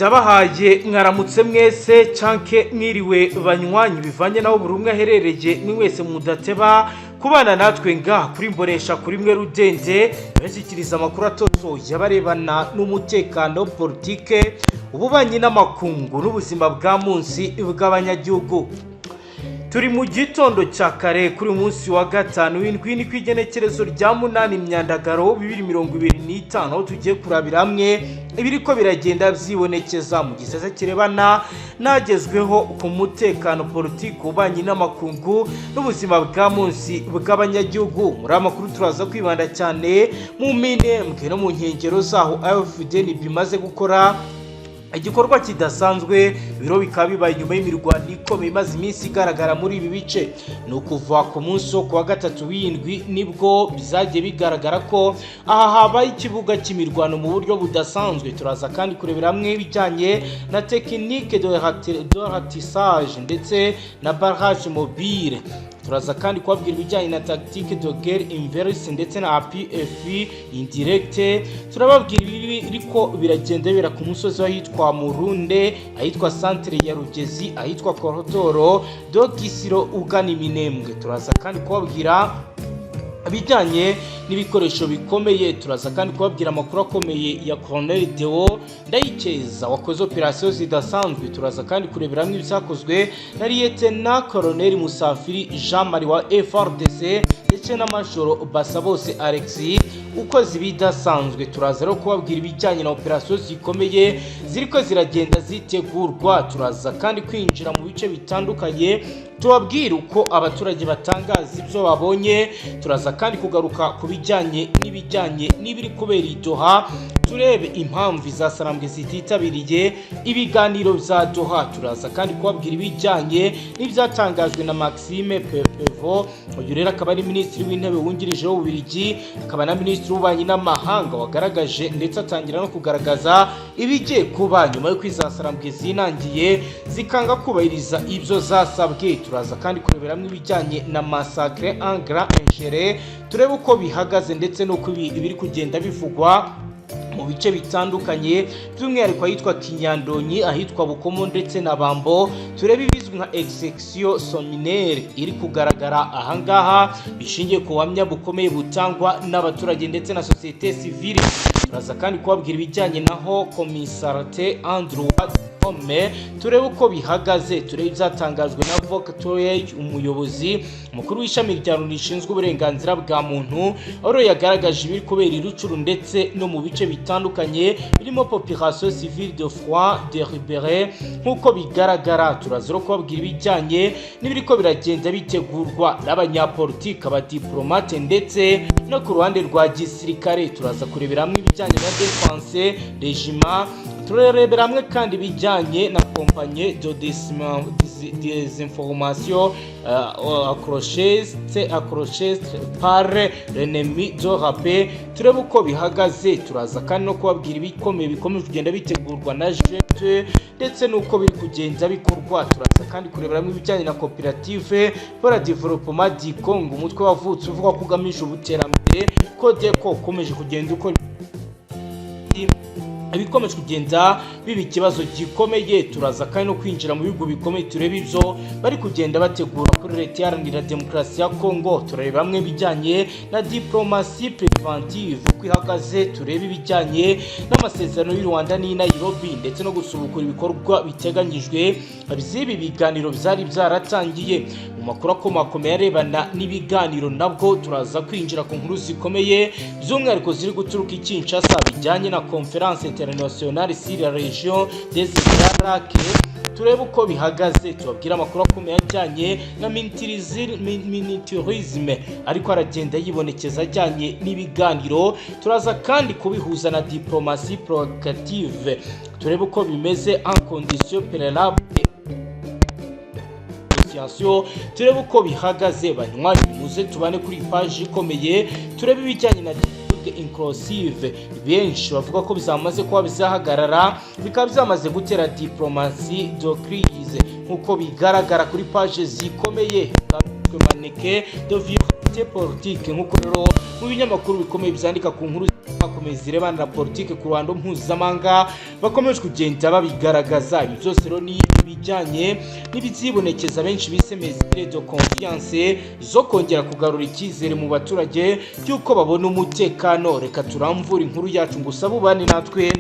Ndabahaye mwaramutse mwese canke mwiriwe banywanyi, bivanye naho buri umwe aherereye. Ni mwese mudateba kubana natwe ngaha kuri Mbonesha kuri mwe rudende, bashyikiriza amakuru atosoye abarebana n'umutekano, politike, ububanyi n'amakungu n'ubuzima bwa munsi bw'abanyagihugu. Turi mu gitondo cya kare kuri uyu munsi wa gatanu w'indwi, ni ku igenekerezo rya 8 Myandagaro 2025, aho tugiye kurabira hamwe ibiriko biragenda byibonekeza mu gisata kirebana n'agezweho ku mutekano, politiki, ububanyi n'amakungu n'ubuzima bwa munsi bw'abanyagihugu. Muri aya makuru turaza kwibanda cyane mu Minembwe no mu nkengero zaho, AFDN bimaze gukora igikorwa kidasanzwe. Biro bikaba bibaye nyuma y'imirwano ikomeye imaze iminsi igaragara muri ibi bice. Ni ukuva ku munsi wo kuwa gatatu w'indwi nibwo byagiye bigaragara ko aha habaye ikibuga cy'imirwano mu buryo budasanzwe. Turaza kandi kurebera hamwe ibijyanye na technique de ratissage ndetse na barrage mobile. Turaza kandi kubabwira ibijyanye na tactique de guerre inverse ndetse na appui indirect. Turababwira ibiriko biragenda bibera ku musozi w'ahitwa Murunde, ahitwa centre ya Rugezi, ahitwa Korodoro do Gisiro ugana Iminembwe. Turaza kandi kubabwira ibijyanye n'ibikoresho bikomeye. Turaza kandi kubabwira amakuru akomeye ya Colonel Deo Ndayikeza wakoze operasiyo zidasanzwe. Turaza kandi kurebera hamwe ibyakozwe na Lieutenant Colonel Musafiri Jean Marie wa FARDC ndetse na Majoro Basabose Alexis ukoze ibidasanzwe. Turaza rero kubabwira ibijyanye na operasiyo zikomeye ziriko ziragenda zitegurwa. Turaza kandi kwinjira mu bice bitandukanye, tubabwire uko abaturage batangaza ibyo babonye. Turaza kandi kugaruka ku bijyanye n'ibijyanye n'ibiri kubera i Doha, turebe impamvu izasarambwe zititabiriye ibiganiro bya Doha. Turaza kandi kubabwira ibijyanye n'ibyatangajwe na Maxime Prévost. Uyu rero akaba ari minisitiri w'intebe wungirije w'Ububiligi, akaba na minisitiri w'ububanyi n'amahanga, wagaragaje ndetse atangira no kugaragaza ibigiye kuba nyuma y'uko izasarambwe zinangiye zikanga kubahiriza ibyo zasabwe. Turaza kandi kureberamo ibijyanye na massacre en grande échelle, turebe uko bihagaze ndetse n'uko ibiri kugenda bivugwa mu bice bitandukanye, by'umwihariko ahitwa Kinyandonyi, ahitwa Bukomo ndetse na Bambo. Turebe ibizwi nka exécution sommaire iri kugaragara ahangaha, bishingiye ku buhamya bukomeye butangwa n'abaturage ndetse na société civile. Turaza kandi kubabwira ibijyanye naho commissariat en droit homme, turebe uko bihagaze, turebe ibyatangajwe na Volker Turk, umuyobozi mukuru w'ishami rya Loni rishinzwe uburenganzira bwa muntu, aho yagaragaje ibiri kubera i Rutshuru ndetse no mu bice bitandukanye birimo population civile de froid délibéré nk'uko bigaragara. Turaza no kubabwira ibijyanye n'ibiriko biragenda bitegurwa n'abanyapolitiki, abadiplomate ndetse no ku ruhande rwa gisirikare. Turaza kurebera hamwe ibijyanye na défense régime. Turarebera hamwe kandi ibijyanye na campagne de désinformation orchestrée par l'ennemi de la paix, turebe uko bihagaze. Turaza kandi no kubabwira ibikomeye bikomeje kugenda bitegurwa na G2 ndetse n'uko biri kugenda bikorwa. Turaza kandi kureberamo ibijyanye na Koperative pour le développement du Congo, umutwe wavutse uvuga ko ugamije ubuterambere, CODECO, ukomeje kugenda ukora ibikomeje kugenda biba ikibazo gikomeye. Turaza kandi no kwinjira mu bihugu bikomeye, turebe ibyo bari kugenda bategura kuri Leta Iharanira Demokarasi ya Kongo. Turareba hamwe ibijyanye na diplomatie préventive uko ihagaze, turebe ibijyanye n'amasezerano y'u Rwanda n'i Nairobi ndetse no gusubukura ibikorwa biteganyijwe by'ibi biganiro byari byaratangiye. Mu makuru akomakomeye arebana n'ibiganiro nabwo turaza kwinjira ku nkuru zikomeye, by'umwihariko ziri guturuka i Kinshasa, bijyanye na Conférence internationale sur la région des Grands Lacs, turebe uko bihagaze. Tubabwire amakuru akomeye ajyanye na militarisme ariko aragenda yibonekeza ajyanye n'ibiganiro. Turaza kandi kubihuza na diplomatie proactive, turebe uko bimeze en condition préalable négociation, turebe uko bihagaze. Banywanyi, muze tubane kuri paji ikomeye, turebe ibijyanye na dialogue inclusive, benshi bavuga ko bizamaze kuba bizahagarara, bikaba byamaze gutera diplomatie de crise nk'uko bigaragara kuri page zikomeye, maneke de vivre politique, nk'uko rero mu binyamakuru bikomeye byandika ku nkuru. zikomakomeye zirebana na politike ku ruhando mpuzamahanga bakomeje kugenda babigaragaza. Ibi byose rero ni ibijyanye n'ibyibonekeza benshi bise mesures de confiance zo kongera kugarura icyizere mu baturage by'uko babona umutekano. Reka turamvura inkuru yacu ngo usabe ubane natwe,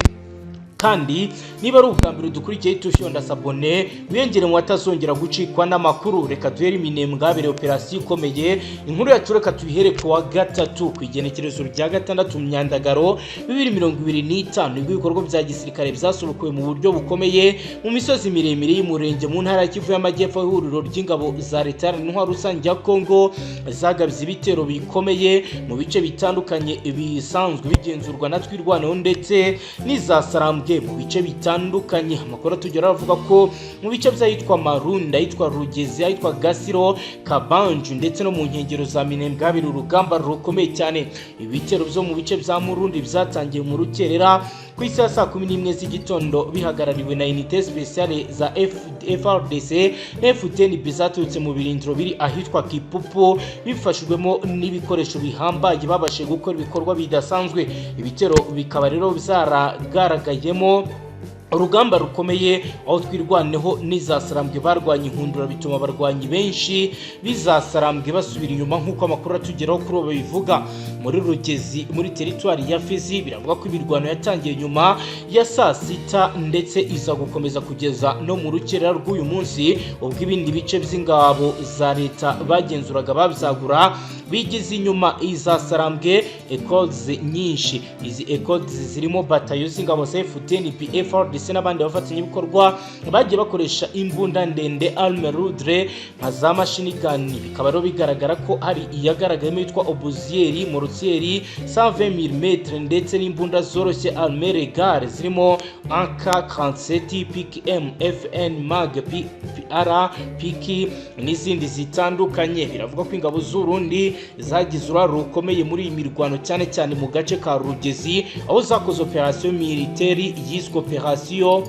kandi niba ari ubwa mbere dukurikiye, tufyonda s'abonner, wiyongere mu batazongera gucikwa n'amakuru. Reka duhere Iminembwe habereye operasiyo ikomeye. Inkuru yacu reka tuyihere ku wa gatatu, ku igenekerezo rya 6 Myandagaro 2025, nibwo ibikorwa bya gisirikare byasubukuwe mu buryo bukomeye mu misozi miremire y'Umurenge mu ntara ya Kivu y'Amajyepfo. Ihuriro ry'ingabo za leta Iharanira Intwaro Rusange ya Kongo zagabye ibitero bikomeye mu bice bitandukanye bisanzwe bigenzurwa na Twirwaneho ndetse n'izasarambwe mu bice bitandukanye. Amakuru atugeraho avuga ko mu bice by'ahitwa Marunda, ahitwa Rugezi, ahitwa Gasiro, Kabanju ndetse no mu nkengero za Minembwe habera urugamba rukomeye cyane. Ibitero byo mu bice bya Murundi byatangiye mu rukerera ku isaha ya saa 11 z'igitondo, bihagarariwe na unité spéciale za FARDC na FDNB zaturutse mu birindiro biri ahitwa Kipupu, bifashijwemo n'ibikoresho bihambaye, babashije gukora ibikorwa bidasanzwe. Ibitero bikaba rero byaragaragayemo urugamba rukomeye, aho Twirwaneho n'izasarambwe barwanya inkundura, bituma abarwanyi benshi bizasarambwe basubira inyuma, nk'uko amakuru atugeraho kuri ubu bivuga. Muri Rugezi, muri teritwari ya Fizi, biravuga ko imirwano yatangiye nyuma ya saa 6 ndetse iza gukomeza kugeza no mu rukerera rw'uyu munsi, ubwo ibindi bice by'ingabo za leta bagenzuraga babyagura bigize inyuma izasarambwe. Escouades nyinshi, izi escouades zirimo batayo z'ingabo za FDNB, FARDC n'abandi bafatanyabikorwa, bagiye bakoresha imbunda ndende, arme lourde, nka za machine gun. Bikaba rero bigaragara ko hari iyagaragayemo yitwa obusier, mortier 120 mm ndetse n'imbunda zoroshye, arme légère, zirimo AK 47, PKM, FN MAG, PR, PK n'izindi zitandukanye. Biravuga ko ingabo z'Urundi zagize uruhare rukomeye muri iyi mirwano, cyane cyane mu gace ka Rugezi, aho zakoze operasiyo militaire yiswe operasiyo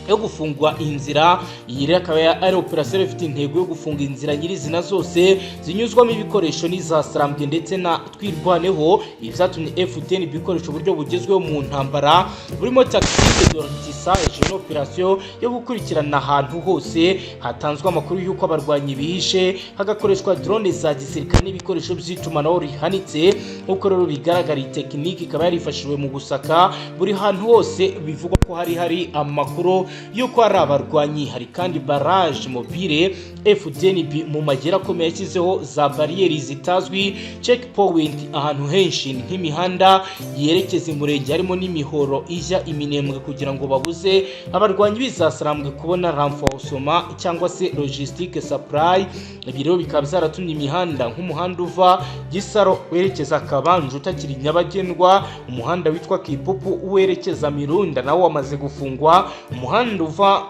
yo gufungwa inzira. Iyi rero akaba ari operasiyo ifite intego yo gufunga inzira nyirizina zose zinyuzwamo ibikoresho n'izasarambwe ndetse na Twirwaneho. Ibi byatumye FDNB ikoresha uburyo bugezweho mu ntambara burimo tactique de ratissage n'operasiyo yo gukurikirana ahantu hose hatanzwe amakuru y'uko abarwanyi bihishe, hagakoreshwa drone za gisirikare n'ibikoresho by'itumanaho rihanitse. Nk'uko rero bigaragara, iyi tekinike ikaba yarifashishijwe mu gusaka buri hantu hose bivugwa ko hari amakuru y'uko hari abarwanyi. Hari kandi barrage mobile. FDNB mu magera akomeye yashyizeho za bariyeri zitazwi, checkpoint, ahantu henshi nk'imihanda yerekeza Imurenge, harimo n'imihoro ijya Iminembwe, kugira ngo babuze abarwanyi bizasarambwe kubona renforcement cyangwa se logistique supply. Ibi rero bikaba byaratumye imihanda nk'umuhanda uva Gisaro werekeza Kabanje utakiri nyabagendwa, umuhanda witwa Kipupu werekeza Mirunda nawo wamaze gufungwa, umuhanda uva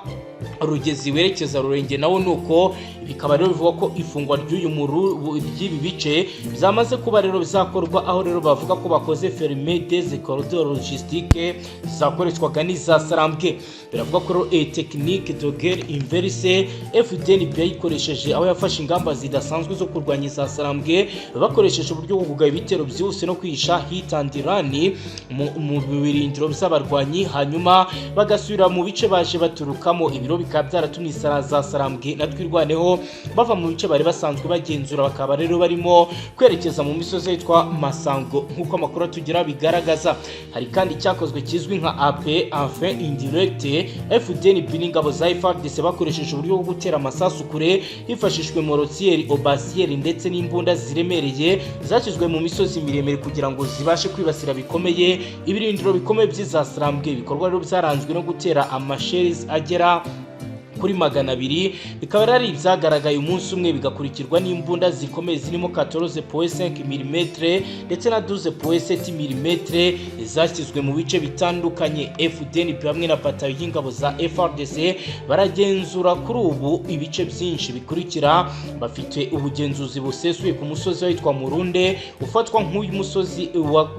Rugezi werekeza Rurenge nawo nuko. Bikaba rero bivuga ko ifungwa ry'uyu muru ry'ibi bice byamaze kuba rero bizakorwa, aho rero bavuga ko bakoze fermer des corridors logistiques zakoreshwaga n'izasarambwe. Biravuga ko rero technique de guerre inverse FDNB yayikoresheje, aho yafashe ingamba zidasanzwe zo kurwanya izasarambwe bakoresheje uburyo bwo kugaba ibitero byihuse no kwihisha, hit and run, mu birindiro by'abarwanyi, hanyuma bagasubira mu bice baje baturukamo. Ibiro bikaba byaratumye za Sarambwe na Twirwaneho bava mu bice bari basanzwe bagenzura, bakaba rero barimo kwerekeza mu misozi yitwa Masango, nk'uko amakuru atugeraho bigaragaza. Hari kandi icyakozwe kizwi nka appel à feu indirect. FDNB n'ingabo za FARDC bakoresheje uburyo bwo gutera amasasu kure hifashishijwe mortier, obusier ndetse n'imbunda ziremereye zashyizwe mu misozi miremire kugira ngo zibashe kwibasira bikomeye ibirindiro bikomeye by'izasarambwe. Ibikorwa rero byaranzwe no gutera ama shells agera kuri 200, bikaba ari ibyagaragaye umunsi umwe, bigakurikirwa n'imbunda zikomeye zirimo 14.5 mm ndetse na 12.7 mm zashyizwe mu bice bitandukanye. FDNB hamwe na batayo y'ingabo za FARDC baragenzura kuri ubu ibice byinshi bikurikira: bafite ubugenzuzi busesuye ku musozi witwa Murunde, ufatwa nk'uyu musozi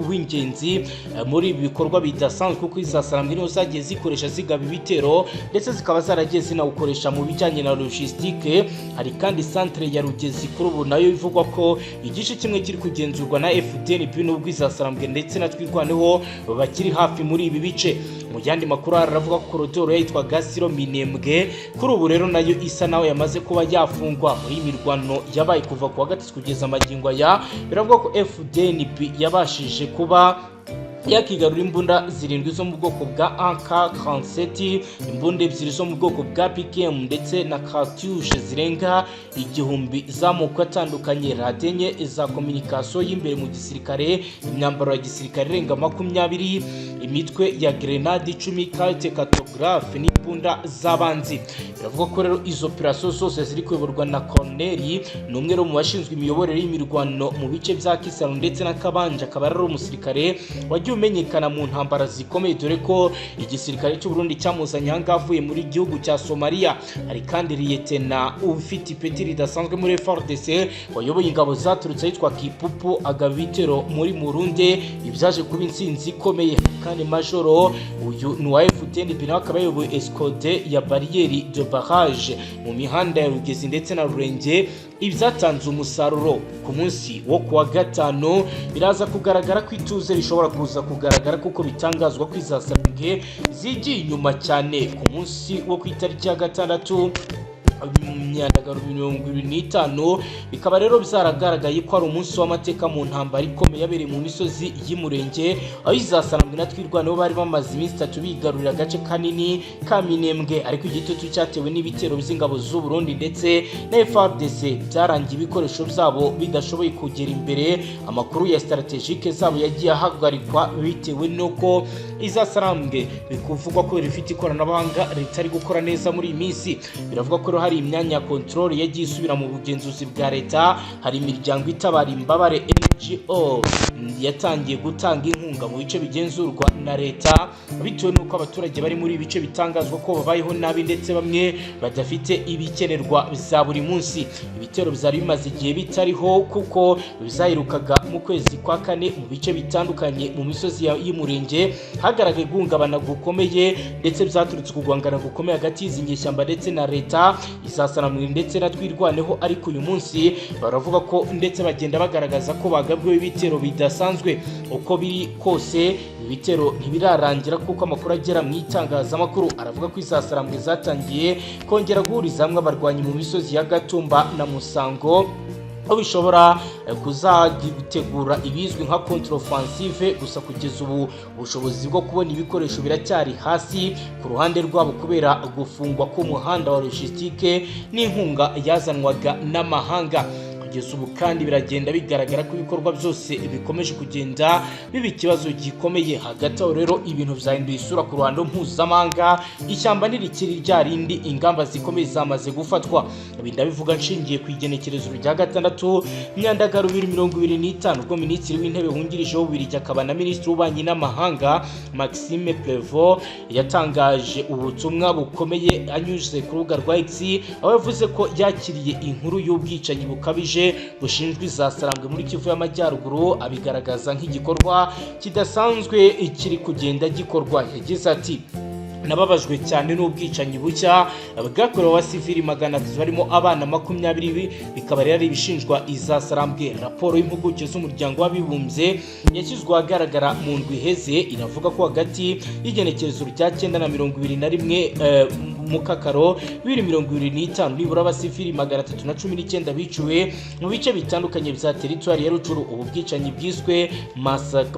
w'ingenzi muri ibi bikorwa bidasanzwe, kuko izasarambwe niho zagiye zikoresha zigaba ibitero ndetse zikaba zaragiye zinawukoresha. bakawukoresha mu bijyanye na logistique. Hari kandi centre ya Rugezi, kuri ubu nayo ivugwa ko igice kimwe kiri kugenzurwa na FDNB, n'ubwo izasarambwe ndetse na Twirwaneho bakiri hafi muri ibi bice. Mu yandi makuru aravuga ko koridoro yitwa Gasiro Minembwe kuri ubu rero nayo isa naho yamaze kuba yafungwa muri iyi mirwano yabaye kuva ku wa gatatu kugeza amagingo aya. Biravuga ko FDNB yabashije kuba yakigarura imbunda zirindwi zo mu bwoko bwa AK-47, imbunda ebyiri zo mu bwoko bwa PKM, ndetse na cartouche zirenga 1000 z'amoko atandukanye, radiyo enye za communication y'imbere mu gisirikare, imyambaro ya gisirikare irenga 20, imitwe ya grenade 10, carte cartographe n'imbunda z'abanzi. Biravuga ko rero izo operation zose ziri kuyoborwa na Colonel, ni umwe mu bashinzwe imiyoborere y'imirwano mu bice bya Kisaro ndetse na Kabanja, akaba ari umusirikare wagiye umenyekana mu ntambara zikomeye, dore ko igisirikare cy'u Burundi cyamuzanye aha ngaha avuye muri gihugu cya Somalia. Hari kandi liyetena ufite ipeti ridasanzwe muri FARDC wayoboye ingabo zaturutse ahitwa Kipupu agaba ibitero muri Murunde, ibyaje kuba intsinzi ikomeye. Kandi majoro uyu ni uwa FDNB, nawe akaba yayoboye escadron ya barrière de barrage mu mihanda ya Rugezi ndetse na Rurenge, ibyatanze umusaruro. Ku munsi wo kuwa gatanu biraza kugaragara ko ituze rishobora kuza kugaragara, kuko bitangazwa ko izasabwe zigiye inyuma cyane. Ku munsi wo ku itariki ya 6 Myandagaro 25, bikaba rero byaragaragaye ko ari umunsi w'amateka mu ntambara ikomeye yabereye mu misozi y'Umurenge, aho izasanzwe na Twirwaneho bari bamaze iminsi 3 bigarurira agace kanini ka Minembwe, ariko igitutu cyatewe n'ibitero by'ingabo z'u Burundi ndetse na FARDC byarangiye ibikoresho byabo bidashoboye kugera imbere. Amakuru ya stratégique zabo yagiye ahagarikwa bitewe n'uko izasarambwe bikuvugwa ko rifite ikoranabuhanga ritari gukora neza muri iyi minsi. Biravuga ko hari imyanya ya contrôle yagiye isubira mu bugenzuzi bwa leta, hari imiryango itabara imbabare NGO yatangiye gutanga inkunga mu bice bigenzurwa na leta, bitewe n'uko abaturage bari muri ibi bice bitangazwa ko babayeho nabi ndetse bamwe badafite ibikenerwa bya buri munsi. Ibitero byari bimaze igihe bitariho, kuko bizayirukaga mu kwezi kwa kane mu bice bitandukanye mu misozi y'Umurenge hagaragaye guhungabana gukomeye, ndetse byaturutse ku guhangana gukomeye hagati y'izi nyeshyamba ndetse na leta izasanamwe ndetse na Twirwaneho. Ariko uyu munsi baravuga ko ndetse bagenda bagaragaza ko bagabweho ibitero bidasanzwe. Uko biri kose ibi bitero ntibirarangira, kuko amakuru agera mu itangazamakuru aravuga ko izasarambwe zatangiye kongera guhuriza hamwe abarwanyi mu misozi ya Gatumba na Musango, aho bishobora kuzategura ibizwi nka contre-offensive. Gusa kugeza ubu ubushobozi bwo kubona ibikoresho biracyari hasi ku ruhande rwabo kubera gufungwa k'umuhanda wa logistique n'inkunga yazanwaga n'amahanga. Kugeza ubu kandi biragenda bigaragara ko ibikorwa byose bikomeje kugenda biba ikibazo gikomeye. Hagati aho rero ibintu byahinduye isura ku ruhando mpuzamahanga, ishyamba ntirikiri rya rindi, ingamba zikomeye zamaze gufatwa. Ibi ndabivuga nshingiye ku igenekerezo rya 6 Myandagaro 2025, ubwo Minisitiri w'Intebe wungirije w'Ububiligi akaba na Minisitiri w'Ububanyi n'Amahanga Maxime Prevot yatangaje ubutumwa bukomeye anyuze ku rubuga rwa X, aho yavuze ko yakiriye inkuru y'ubwicanyi bukabije bushinjwa izasarambwe muri Kivu y'Amajyaruguru, abigaragaza nk'igikorwa kidasanzwe kiri kugenda gikorwa. Yagize ati: "Nababajwe cyane n'ubwicanyi bushya bwakorewe abasivili 300 barimo abana 20, bikaba rero ari ibishinjwa izasarambwe. Raporo y'impuguke z'Umuryango w'Abibumbye yashyizwe ahagaragara mu ndwi iheze iravuga ko hagati y'igenekerezo rya 9 na 21 Mukakaro 2025 nibura abasivili 319 biciwe mu bice bitandukanye bya teritwari ya Rucuru. Ubu bwicanyi bwiswe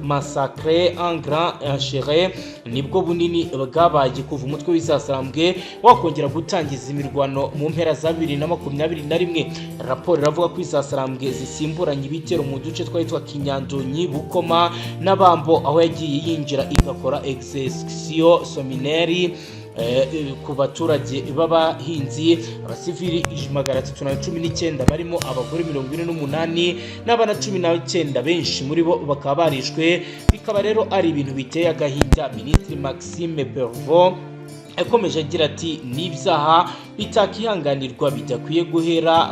massacre en grande échelle nibwo bunini bwabaye kuva umutwe w'izasarambwe wakongera gutangiza imirwano mu mpera za 2021. Raporo iravuga ko izasarambwe zisimburanye ibitero mu duce twahitwa Kinyandonyi, Bukoma n'Abambo, aho yagiye yinjira igakora exécution sommaire ku baturage b'abahinzi. Abasivili 319 barimo abagore 48 n'abana 19, benshi muri bo bakaba barishwe, bikaba rero ari ibintu biteye agahinda." Minisitiri Maxime Prevot yakomeje agira ati: "N'ibyaha Bitakihanganirwa, bidakwiye guhera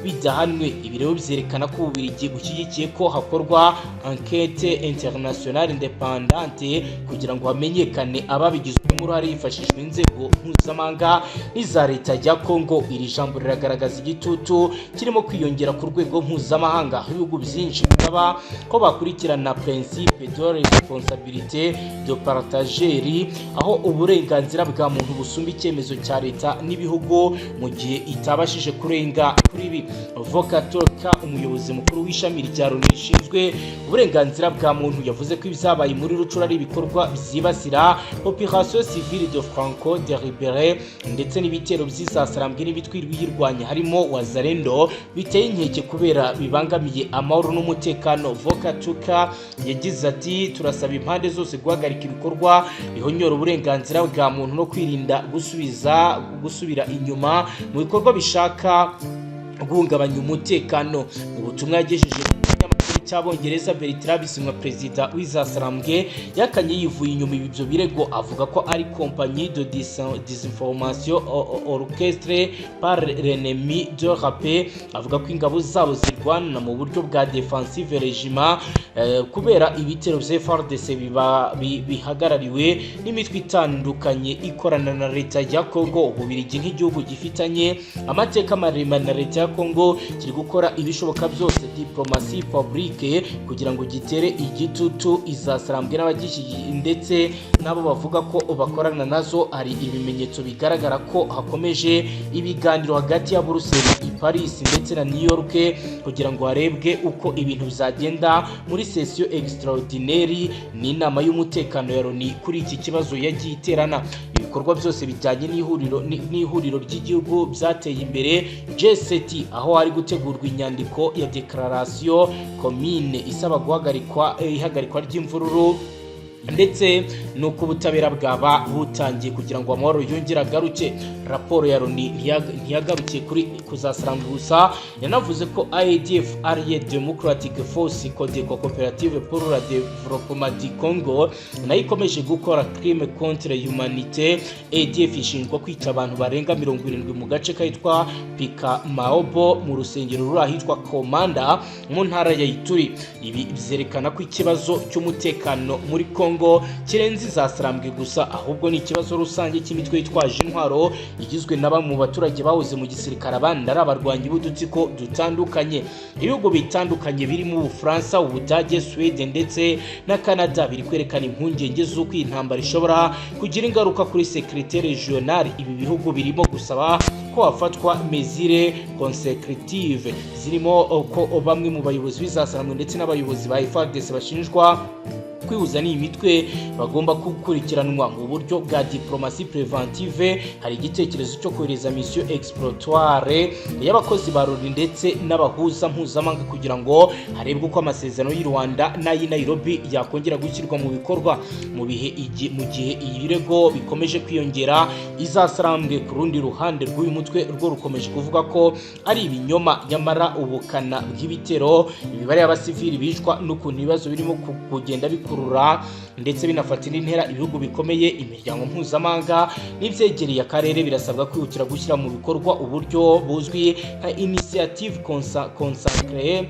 bidahanwe. Ibi rero byerekana ko Ububiligi bushyigikiye ko hakorwa enquête internationale indépendante kugira ngo hamenyekane ababigizwemo uruhare, hifashishwa inzego mpuzamahanga n'iza leta ya Congo. Iri jambo riragaragaza igitutu kirimo kwiyongera ku rwego mpuzamahanga, aho ibihugu byinshi bisaba ko bakurikirana principe de responsabilité de partager, aho uburenganzira bwa muntu busumba icyemezo cya leta n'ibihugu mu gihe itabashije kurenga kuri ibi. Volker Turk, umuyobozi mukuru w'ishami rya Loni rishinzwe uburenganzira bwa muntu, yavuze ko ibyabaye muri Rutshuru ari ibikorwa byibasira population civile de façon délibérée, ndetse n'ibitero by'izasarambwe n'imitwe iyirwanya harimo Wazalendo biteye inkeke kubera bibangamiye amahoro n'umutekano. Volker Turk yagize ati: "Turasaba impande zose guhagarika ibikorwa bihonyora uburenganzira bwa muntu no kwirinda gusubira inyuma mu bikorwa bishaka guhungabanya umutekano." Mu butumwa yagejeje ku kinyamakuru cy'Abongereza, Bertrand Bisimwa, perezida w'izasarambwe, yakanye yivuye inyuma ibyo birego, avuga ko ari campagne de désinformation orchestrée par l'ennemi de la paix. Avuga ko ingabo zabo zirwana mu buryo bwa défensive légitime kubera ibitero bya FARDC biba bihagarariwe n'imitwe itandukanye ikorana na leta ya Congo. Ububiligi, nk'igihugu gifitanye amateka maremare na leta ya Congo, kiri gukora ibishoboka byose, diplomatie publique, kugira ngo gitere igitutu izasarambwe n'abagishyigikiye ndetse n'abo bavuga ko bakorana nazo. Hari ibimenyetso bigaragara ko hakomeje ibiganiro hagati ya Buruseli, i Paris ndetse na New York kugira ngo harebwe uko ibintu bizagenda muri session extraordinaire n'inama y'umutekano ya Loni kuri iki kibazo yagiye iterana. Ibikorwa byose bijyanye n'ihuriro ry'igihugu byateye imbere G7, aho hari gutegurwa inyandiko ya déclaration commune isaba guhagarikwa ihagarikwa ry'imvururu ndetse n'uko ubutabera bwaba butangiye kugira ngo amahoro yongere agaruke. Raporo ya Loni ntiyagarukiye kuri kuzasaranga gusa, yanavuze ko ADF, Allied Democratic Force, Codeco, Cooperative pour la Développement du Congo, nayo ikomeje gukora crime contre humanité. ADF ishinjwa kwica abantu barenga 70 mu gace kitwa Pika Maobo, mu rusengero ruri ahitwa Komanda mu ntara ya Ituri. Ibi byerekana ko ikibazo cy'umutekano muri Congo kirenze izasarambwe gusa, ahubwo ni ikibazo rusange cy'imitwe yitwaje intwaro igizwe na bamwe mu baturage bahoze mu gisirikare, abandi ari abarwanyi b'udutsiko dutandukanye. Ibihugu bitandukanye birimo Ubufaransa, Ubudage, Suwede ndetse na Canada biri kwerekana impungenge z'uko iyi ntambara ishobora kugira ingaruka kuri sécurité régionale. Ibi bihugu birimo gusaba ko hafatwa mesures consécutives, zirimo ko bamwe mu bayobozi b'izasarambwe ndetse n'abayobozi ba FARDC bashinjwa kwihuza n'iyi mitwe bagomba gukurikiranwa mu buryo bwa diplomatie préventive. Hari igitekerezo cyo kohereza mission exploratoire y'abakozi ba Loni ndetse n'abahuza mpuzamahanga kugira ngo harebwe uko amasezerano y'u Rwanda n'ay'i Nairobi yakongera gushyirwa mu bikorwa. Mu gihe ibirego bikomeje kwiyongera, izasarambwe ku rundi ruhande rw'uyu mutwe rwo rukomeje kuvuga ko ari ibinyoma. Nyamara ubukana bw'ibitero, imibare y'abasivili bicwa n'ukuntu ibibazo birimo kugenda bikurura ndetse binafata indi ntera, ibihugu bikomeye, imiryango mpuzamahanga n'ibyegereye akarere birasabwa kwihutira gushyira mu bikorwa uburyo buzwi nka initiative consacrée,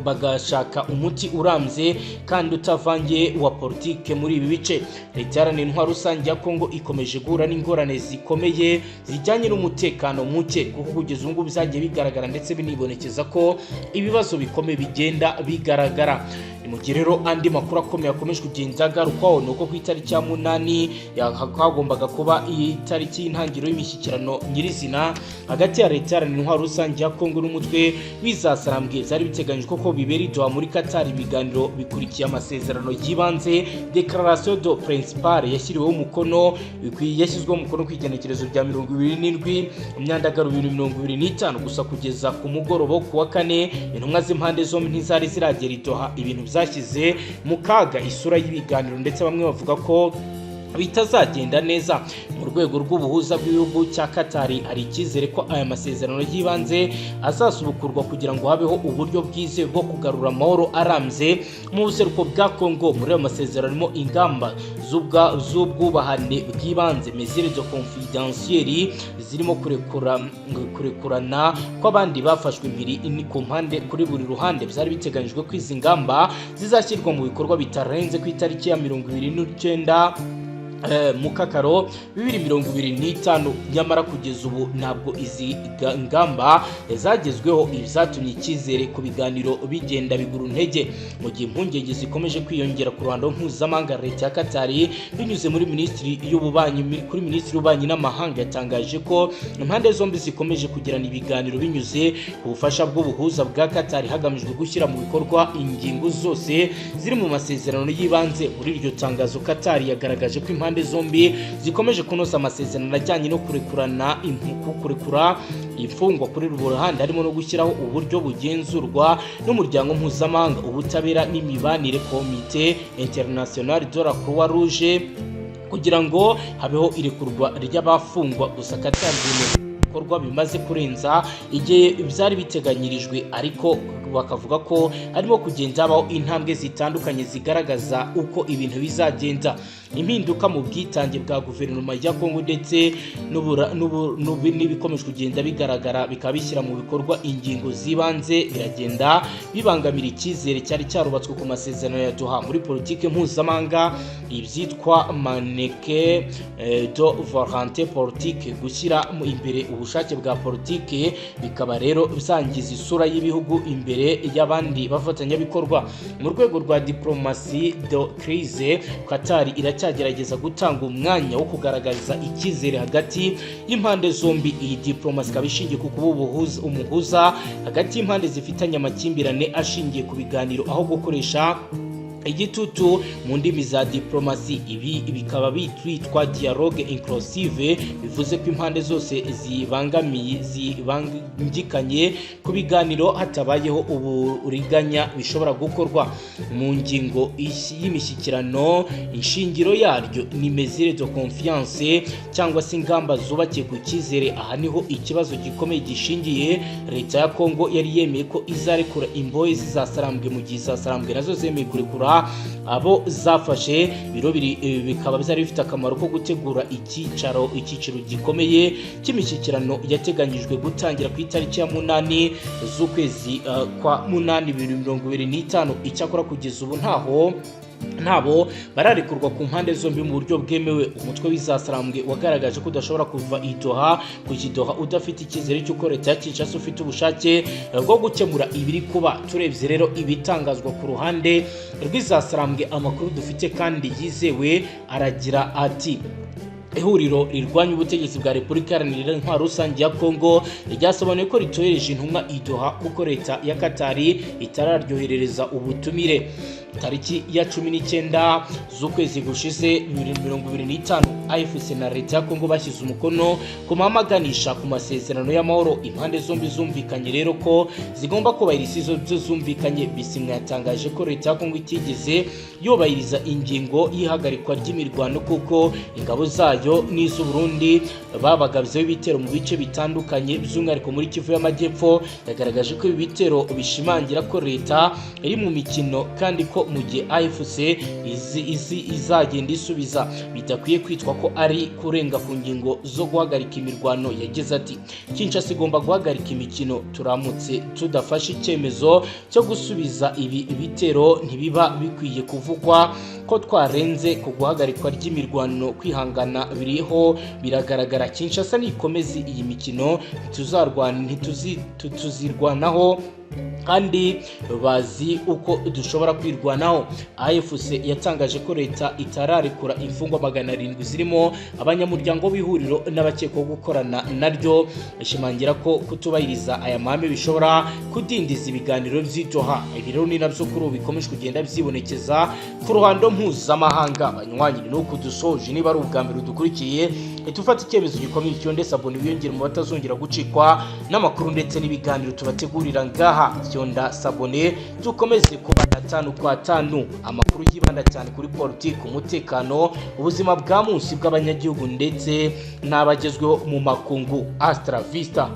bagashaka umuti urambye kandi utavangiye wa politike muri ibi bice. Leta Iharanira Intwaro Rusange ya Kongo ikomeje guhura n'ingorane zikomeye zijyanye n'umutekano muke, kuko kugeza ubu ngubu byagiye bigaragara ndetse binibonekeza ko ibibazo bikomeye bigenda bigaragara. Ni mu gihe rero andi makuru akomeye akomeje kugenda agarukwaho ni uko ku itariki ya 8 hagombaga kuba itariki y'intangiriro y'imishyikirano nyirizina hagati ya Leta Iharanira Intwaro Rusange ya Kongo n'umutwe w'izasarambwe. Byari biteganyijwe ko bibera i Doha muri Qatar. Ibiganiro bikurikiye amasezerano y'ibanze, déclaration de principes, yashyizweho umukono ku igenekerezo rya 27 Myandagaro 2025. Gusa kugeza ku mugoroba wo ku wa kane, intumwa z'impande zombi ntizari ziragera i Doha, ibintu byashyize mu kaga isura y'ibiganiro, ndetse bamwe bavuga ko Bitazagenda neza. Mu rwego rw'ubuhuza bw'ibihugu cya Katari, hari icyizere ko aya masezerano y'ibanze azasubukurwa kugira ngo habeho uburyo bwizewe bwo kugarura amahoro arambye mu buseruko bwa Kongo. Muri ayo masezerano harimo ingamba z'ubwubahane bw'ibanze, mesures de confidentiel, zirimo kurekurana kw'abandi bafashwe impiri ku mpande, kuri buri ruhande. Byari biteganyijwe ko izi ngamba zizashyirwa mu bikorwa bitarenze ku itariki ya 29 Mukakaro 2025. Nyamara kugeza ubu ntabwo izi ngamba zagezweho. Ibi zatumye icyizere ku biganiro bigenda bigura intege mu gihe impungenge zikomeje kwiyongera ku ruhando mpuzamahanga. Leta ya Katari, binyuze muri minisitiri y'ububanyi kuri minisitiri w'ububanyi n'amahanga, yatangaje ko impande zombi zikomeje kugirana ibiganiro binyuze ku bufasha bw'ubuhuza bwa Katari, hagamijwe gushyira mu bikorwa ingingo zose ziri mu masezerano y'ibanze. Muri iryo tangazo, Katari yagaragaje ko impande zombi zikomeje kunoza amasezerano ajyanye no kurekura imfungwa kuri buri ruhande, harimo no gushyiraho uburyo bugenzurwa n'umuryango mpuzamahanga ubutabera n'imibanire, Comité International de la Croix Rouge, kugira ngo habeho irekurwa ry'abafungwa. Gusa Katari bikorwa bimaze kurenza igihe byari biteganyirijwe, ariko bakavuga ko harimo kugenda habaho intambwe zitandukanye zigaragaza uko ibintu bizagenda. Impinduka mu bwitange bwa guverinoma ya Kongo ndetse n'ibikomeje kugenda bigaragara bikaba bishyira mu bikorwa ingingo z'ibanze, biragenda bibangamira icyizere cyari cyarubatswe ku masezerano ya Doha. Muri politiki mpuzamahanga, ibyitwa manque de volonté politique, gushyira imbere ubushake bwa politiki, bikaba rero byangiza isura y'ibihugu imbere y'abandi bafatanyabikorwa. Mu rwego rwa diplomatie de crise, Qatar iracyagerageza gutanga umwanya wo kugaragaza icyizere hagati y'impande zombi. Iyi diplomasi ikaba ishingiye ku kuba umuhuza hagati y'impande zifitanye amakimbirane, ashingiye ku biganiro aho gukoresha igitutu. Mu ndimi za diplomasi, ibi bikaba bitwa dialogue inclusive, bivuze ko impande zose zibangamiye zibangikanye ku biganiro hatabayeho uburiganya bishobora gukorwa. Mu ngingo y'imishyikirano, inshingiro yaryo ni mesure de confiance cyangwa se ingamba zubakiye ku cyizere. Aha niho ikibazo gikomeye gishingiye. Leta ya Kongo yari yemeye ko izarekura imbohe zizasarambwe, mu gihe izasarambwe nazo zemeye kurekura abo zafashe. Biro bikaba byari bifite akamaro ko gutegura icyiciro gikomeye cy'imishyikirano yateganyijwe gutangira ku itariki ya 8 z'ukwezi kwa 8 2025. Icyakora kugeza ubu ntabo bararekurwa ku mpande zombi mu buryo bwemewe. Umutwe w'izasarambwe wagaragaje ko udashobora kuva i Doha ku Kidoha udafite icyizere cy'uko leta ya Kinshasa ufite ubushake bwo gukemura ibiri kuba. Turebye rero ibitangazwa ku ruhande rw'izasarambwe, amakuru dufite kandi yizewe aragira ati: Ihuriro rirwanya ubutegetsi bwa Repubulika Iharanira Intwaro Rusange ya Kongo ryasobanuye ko ritohereje intumwa i Doha kuko leta ya Katari itararyoherereza ubutumire. Tariki ya 19 z'ukwezi gushize 2025, AFC na leta ya Kongo bashyize umukono ku mahame aganisha ku masezerano y'amahoro. Impande zombi zumvikanye rero ko zigomba kubahiriza izo byo zumvikanye. Bisimwa yatangaje ko leta ya Kongo itigeze yubahiriza ingingo y'ihagarikwa ry'imirwano, kuko ingabo zayo n'iz'u Burundi babagabyeho ibitero mu bice bitandukanye, by'umwihariko muri Kivu y'Amajyepfo. Yagaragaje ko ibi bitero bishimangira ko leta iri mu mikino, kandi ko mu gihe AFC izagenda isubiza, bidakwiye kwitwa ko ari kurenga ku ngingo zo guhagarika imirwano. Yagize ati: "Kinshasa igomba guhagarika imikino. Turamutse tudafashe icyemezo cyo gusubiza ibi bitero, ntibiba bikwiye kuvugwa ko twarenze ku guhagarikwa ry'imirwano. Kwihangana biriho biragaragara. Kinshasa nikomeze iyi mikino, ntituzarwana, tuzirwanaho kandi bazi uko dushobora kwirwanaho." AFC yatangaje ko leta itararekura imfungwa 700 zirimo abanyamuryango b'ihuriro n'abakekwaho gukorana naryo, ishimangira ko kutubahiriza aya mahame bishobora kudindiza ibiganiro by'i Doha. Ibi rero ni nabyo kuri ubu bikomeje kugenda byibonekeza ku ruhando mpuzamahanga. Banywanyi, ni uku dusoje. Niba ari ubwa mbere udukurikiye, uhita ufata icyemezo gikomeye cyo ndetse abona wiyongere mu batazongera gucikwa n'amakuru ndetse n'ibiganiro tubategurira ngaha. ngaha, fyonda s'abonner, dukomeze kubana tanu kwa tanu. Amakuru yibanda cyane kuri politiki, umutekano, ubuzima bwa munsi bw'abanyagihugu ndetse n'abagezweho mu makungu. Hasta la vista.